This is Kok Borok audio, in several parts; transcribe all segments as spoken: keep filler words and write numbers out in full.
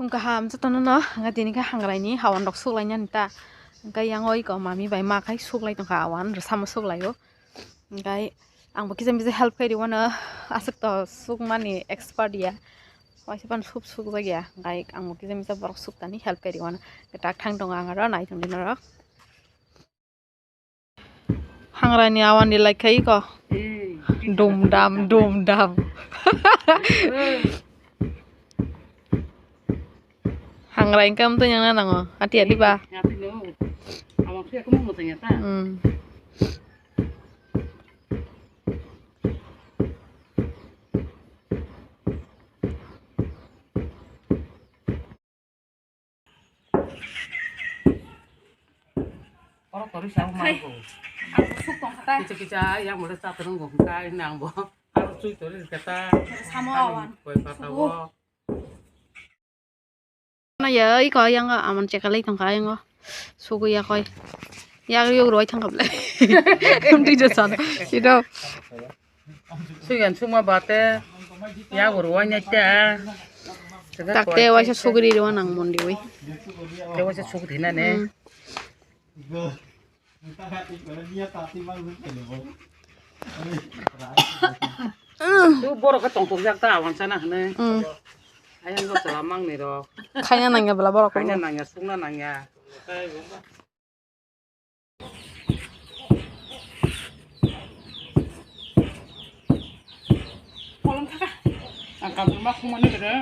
Kaham jotono no, hwnka tini khe hangraini hawan rok suklainani ta. Hwnka yang oi ko mami bai ma khai suklai tongkha hawan, rwsamo suklaio. Hwnkai ang bo kisa misa help khai rwano, aswk to sukmani expert ya. Waisa phano suk sukjak ya, hwnkai ang bo kisa misa borok suktani help khai rwano. Tak thang tongo ang aro nai tongdi norok. Hangrani awan di like khai ko. Dum dam, dum dam. Hangrai kam to yang nango. Ati ati ba. Hmm. Oro kori sa ma ko. Ang suk tong kha ta. Kicha kicha yang mo sa tong go ka nang bo. Aro chui tori ka ta. Samo awan. Koi ka ta wo. Na ya i ko yang aman chekalai tong kha yang go. Sugu ya koi. Ya yo roi thang kha ble. Kum ti jo san. Ito. Suyan suma bate ya guru wanya ta. Takte waisa sugri rw nang mon di wi. Te waisa sugri na ne. Tu borok khe tongthok jak ta awan sana hne. Ayang go chala mang ni ro. Khaina nangya bla borok. Khaina nangya, sungna nangya. Kolom thaka. Ang kabur ma khumani gede.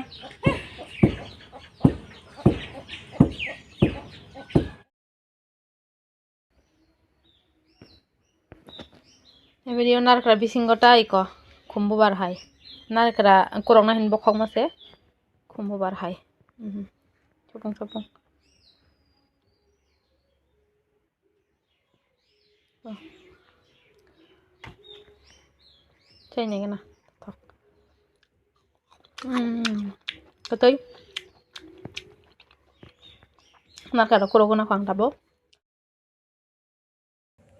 Video narikra bisingo ta iko khumbu bar hai. Narikra kurokna hin bokhok ma se khumbu bar hai. Mhm. Chopung chopung. Chai nai gana. Hmm. Katoi. Narikra kurok gana khang tabo.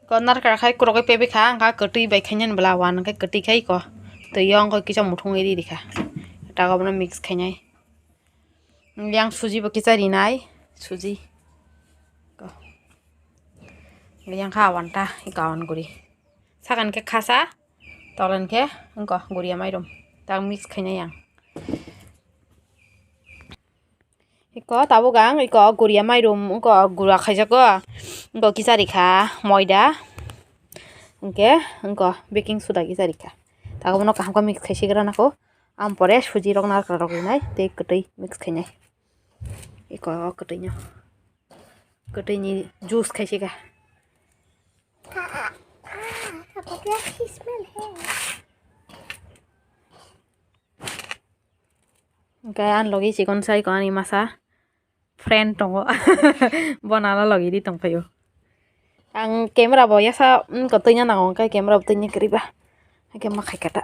Ko narikra khai kurogwi pebikha, wngkha kwtwi bai khainani bwla wan, hwnkhe kwtwi khai ko twi o wngkha kisa muthungwi ri rikha, tago bono mix khainai. Yang suji bo kisa rinai, suji ko yang kha awan ta, iko awan guri sakan khe khasa, tolen khe wngko guria mairum, tak mix khainai yang. Iko tabuk ang iko guria mairum iko gura khaijago, iko kisa rikha moida, hwnkhe iko baking soda kisa rikha. Tabuk bono kaham khe mix khaisigra nako, am pore suji rok narikra rok rinai tei kwtwi mix khainai. Iko o kwtwino, kwtwini juice khaisika. Hwnkhe ani logi chikon sai ko ani masa friend tongo. Bono ano logi ri tongphaio. Ang camera bo yasa wngkha twina nango, hwnkhe camera bo twini kwrwi ba. Hwnkhe ma khai kha ta.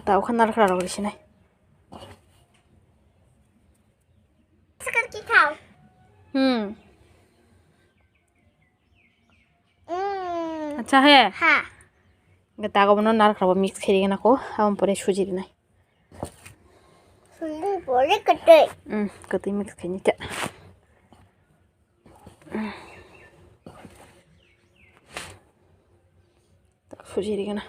Tao kha narikra rok risinai. Hmm. Acha he. Ha. Tago bono narikra bo mix khairigena ko, aboni pore suji rinai. Suji pore kwtwi. Hmm, kwtwi mix khaini ta. Suji rigena.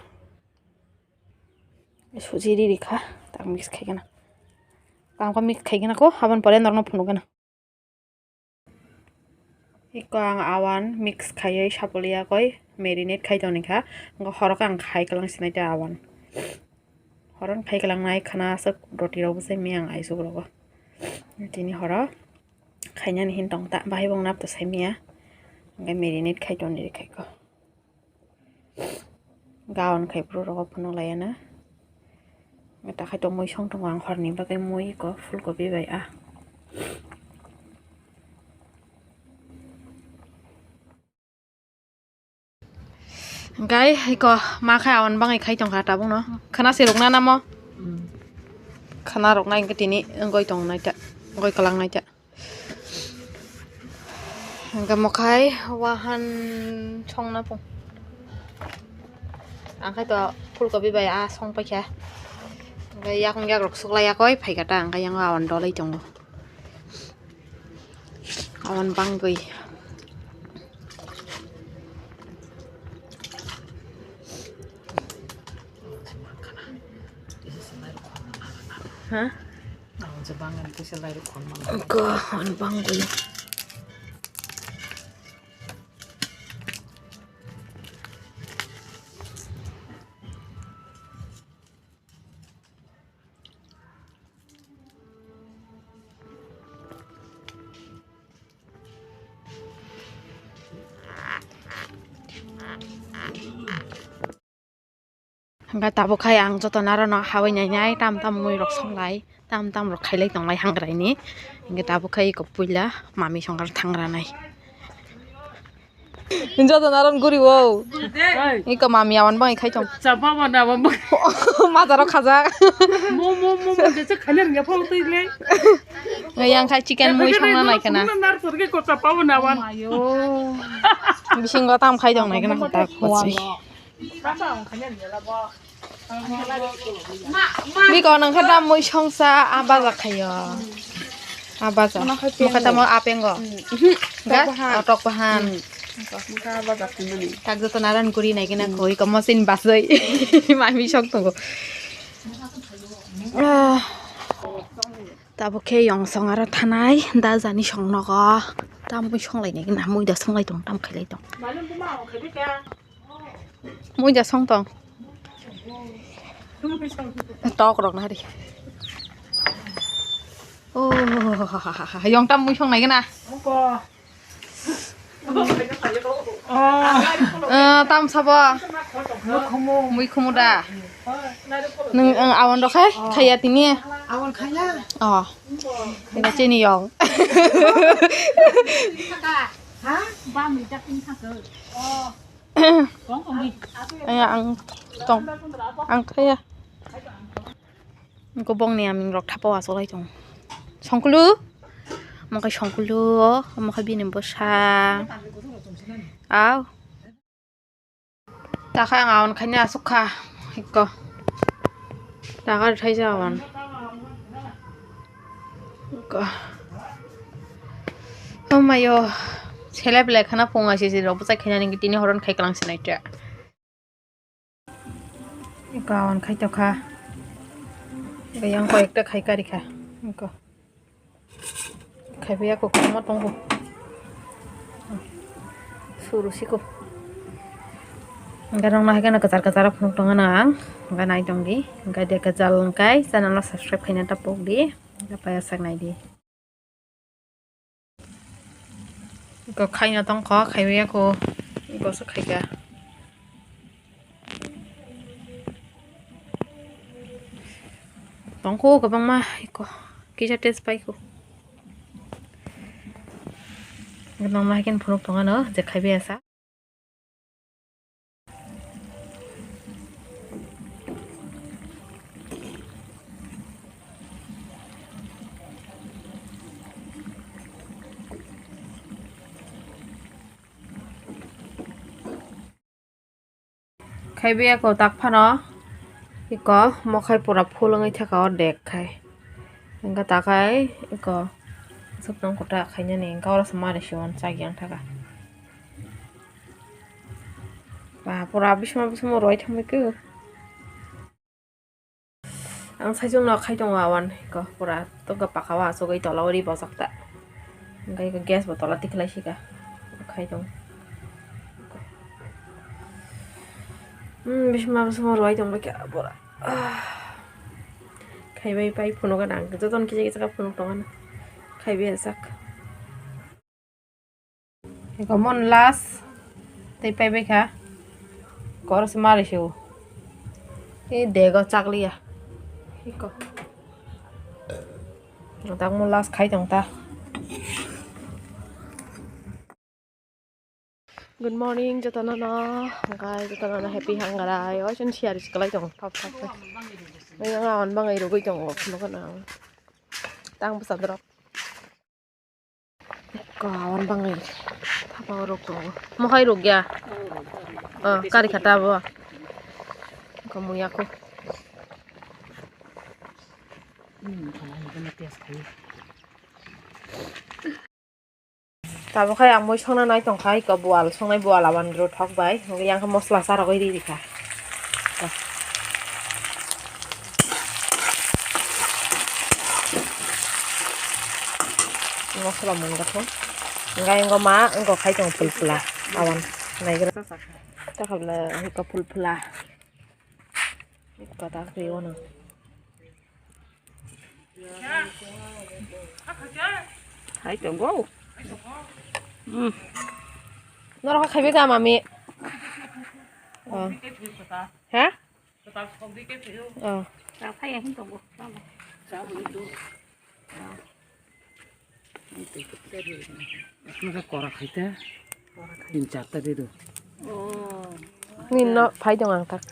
Suji ri rikha, tak mix khaigena. Tangkha mix khaigena ko, habon pore norno phunukgena. Iko ang awan mix khaiwi sapoliya koi marinate khai tongni kha. Wngkha horo khe ang khai kwlang sinai ta awan. Horo khai kwlang nai khana aswk roti rok bwsai miyang aisuk rogo. Tini horo khainani hin tong ta, bahai bong nap ta sai miya. Hwnkhe marinate khai tongni rikha iko. Gaon khai bru rogo phunuk laiya na. Takhai to mui song tongo ang horni bagwi mui iko phulkobi bai a. Gai iko ma khai awan bangai khai tongkha tabukno. Khana se rukna namo? Khana rukna hwnkhe tini wngoi tongnai ta, wngoi kwlangnai ta. Hwnkhe mokhai wahan songna pung. Ang khai to phulkobi bai a song paikha. Yakung yakrok suklai yakoi phaikha ta, hwnkhe yang awan dolai tongo. Awan bangwi. Ha? Ko, awan bangwi. Hwnkhe tabuk khai ang joto naro no hawi nai nai tam tam mui rok songlai tam tam rok khailai tonglai hangrai ni. Hwnkhe tabuk khai eko puila mami songkar thangra nai. Joto naron guri o. Iko mami awan bang khai tong. Chapa bo na bo. Mazaro khajak. Mo mo mo mo de khanya nya phang tei le. Yang khai chicken mui songna nai kana. Nar sorge ko chapa bo na wan. Bisingo tam khai tong nai kana tak. Biko nang kha da mui songsa a baja khayo. A baja. Ano khai mukha tamo apengo. Hmm. Ga? Tok bahan. O, tok bahan. Hmm. Mukha a baja khaimani. Tak joto naran guri nai gina koi komo sin basoi. Mami sok tongo. Ah. Tabo khe yong song aro thanai da jani song nogo. Tam mui songlai nai gina mui da songlai tong tam khailai tong. Mui ja song tong. Tok rok nari. Oh, yong tam mui song nai gana. Eh, tam sabo. Mui khumu da. Nung, eh, awan rok khai, khaya tini. Awan khaya. Oh. Ina chini yong. Ha? Aya ang tong. Ang khaya. Engko bongni aming rok thapa o asolai tong. Songkulu. Mokai songkulu o, mokai bini bwsa. Au. Takha ang awan khaina asuk kha. Ikko. Taka rwthai ja awan. Ikko. Oh mayo. Selep le khana phung asi si rok bwchai khaina ningki tini horon khai klang sinai ta. Eko awan khai tokha. Eko yang koi ekta khai kari kha. Eko. Khai biya ko koma tongo. Suru siko. Enggak dong lah kan kejar kejar phunuk tongo nang. Enggak naik dong di. Enggak dia kejar lengkai. Channel lo subscribe khaina tapok di. Enggak payah sak nai di. Iko khaina tongkha, khaiwi ya kho. Iko se khaika. Tongkho kwbangma iko. Kisa test pai kho. Kwbangma haikhe phunuk tongano je khaiwi ya sa. Khaibi ako tak phano iko mokhai pura full wngwi thaka o dek khai. Hingkhe takhai iko aswk tong kota khainani hingkhe oro se mari se uansa yang thaka. Ba pura bisma bisma roi thangbai khe. Ang saichung no khai tongo awan ko pura to ga paka o achugwi tola o ri bojak ta. Hingkhe gas bo tola tikhlai sika khai tongo. Hmm, bisma bisma roi tongbai khe pura. Ah. Khaibai pai phunuk gana ang jotono kisa kisa khe phunuk tongo ano. Khaibai ajak. Eko mon last tei paibai kha. Koro se mari se o. E dego chakliya. Eko. Tak mon last khai tong ta. Good morning jotono no. Hingkhe jotono no happy hangrai. Oisin siyar siklai tong. Thap thap thap. Yang awan bangai rugui tongo. Phunuk gana ang. Tang bwsa drop. Kawan bangwi thapa rok tongo. Mohai rok ya. Oh, kari khata bo. Kamu ya ko. Tabuk khe ang mui songna nai tongkha, iko bual songnai, bual awan rw thok bai. Hwnkhe yang khe mosla charogwi ri rikha. Mosla mungkha thung. Hwnkhe ang ma wngkha khai tong phulphula awan naigra. Takhabla iko phulphula. Iko tak riyo no. Hai tongo. Hmm. Norok kha khaibai ka mami? Oh. Ha? Oh. Kora khaita. Tin charta de do. Ninno phai dong ang tak.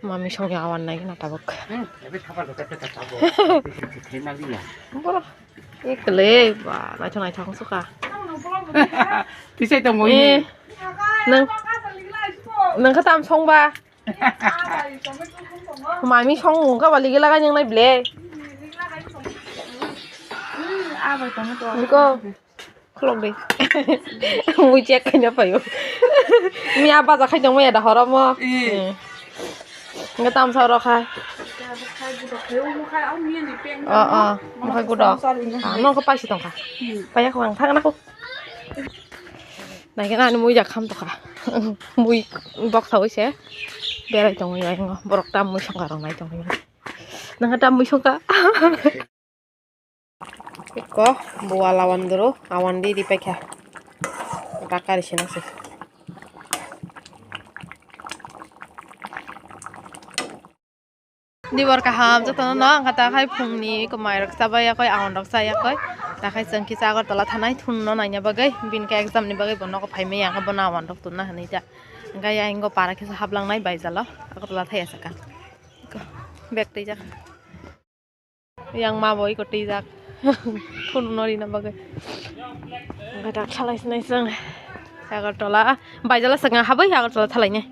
Mami songya awan nai na tabuk. Borok ekle ba naithok naithok wngsuka. Tisai tongmui. Eh, nang nang khatam songba. Mami song wngkha ba ligi lagai nang nai ble. Biko. Khulok de. Mui check khaina payo. Miya baja khai tongmaya da horomo. Eh. Nga tamsa oro kha. Oh, oh. Mokhai gudo. Ah, nongkha paisi tongkha. Paya khwang thang na ko. Nai khe ani mui jak kham tokha. Mui bok sawi se. Berai tongwi ai ngo. Borok tam mui songkha rok nai tongwi. Nang tam mui songkha. Iko bual awan duru, awan di di paikha. Bakari sina se. Dibor kaham jotono no, ang kata khai phungni iko mai rok chabai yakoi, awan rok cha yakoi. Ta khai chwng kisa Agartala thanai thun no naina bagwi, bin khe exam ni bagwi bo nogo phai maya, ang bo no awan rok tunna hinwi ta. Hingke ya ingo para kisa haplang nai bai jalo, Agartala thai asaka. Iko bag twi jak. Yang ma bo iko twijak. Phone no rina bagwi. Gadak salai sinai song. Agartala. Baijala saka habai Agartala thalai ne.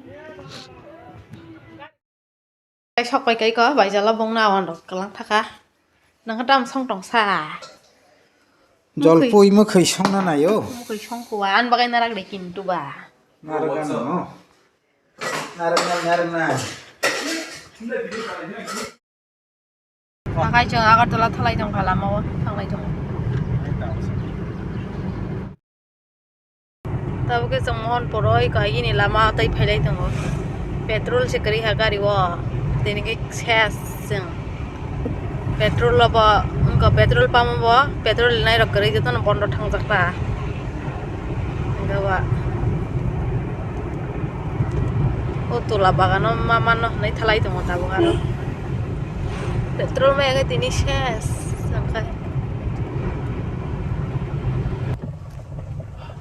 Sok pai kai ko, baijala bong na on rok kalang thaka. Nang tam song tong sa. Jolpui mwkhwi songna nayo. Mwkhwi song kuwa, an bagai narak de kintu ba. Narak ano. Narak na, narak na. Takai chwng Agartala thalai tongkha lamao thanglai tongo. Tabukhe chwng Mohanpur oi kaigini lama tei phailai tongo. Petrol se kwrwi ha gari o. Tini khe ses chwng. Petrol o bo wngkha petrol pump o bo petrol rinai rok kwrwi jotono bondo thangjak ta. Hwnkhe ba o tola bagano ma mano hinwi thalai tongo tabuk aro. Petrol maya khe tini ses wngkha.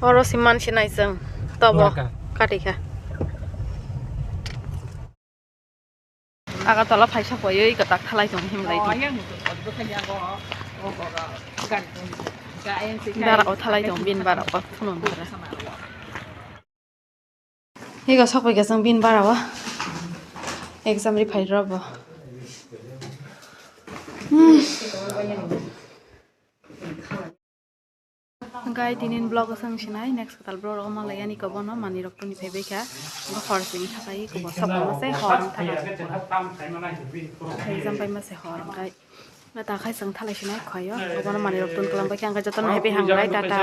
Oro se manse nai chwng tobo katikha. Agartala phaisa koyoi kwtak thalai tong himlai di. Bara o thalai tong bin bara o phunun bara. Higo sokoi ka chwng bin bara o exam ri phai rw bo. Hmm. Hwnkhe tinin vlog o swng sinai, next kwtal vlog o malai yani kobono manwi rok toni phaibai kha. Hwnkhe hor chwng thakai kobo sok ma se hor wng thaka. Exam pai ma se hor wngkhai. Takhai chwng thalai sinai khoyo. Kobono manwi rok toni kwlwng bai kha, hwnkhe jotono happy hwnkhe tata.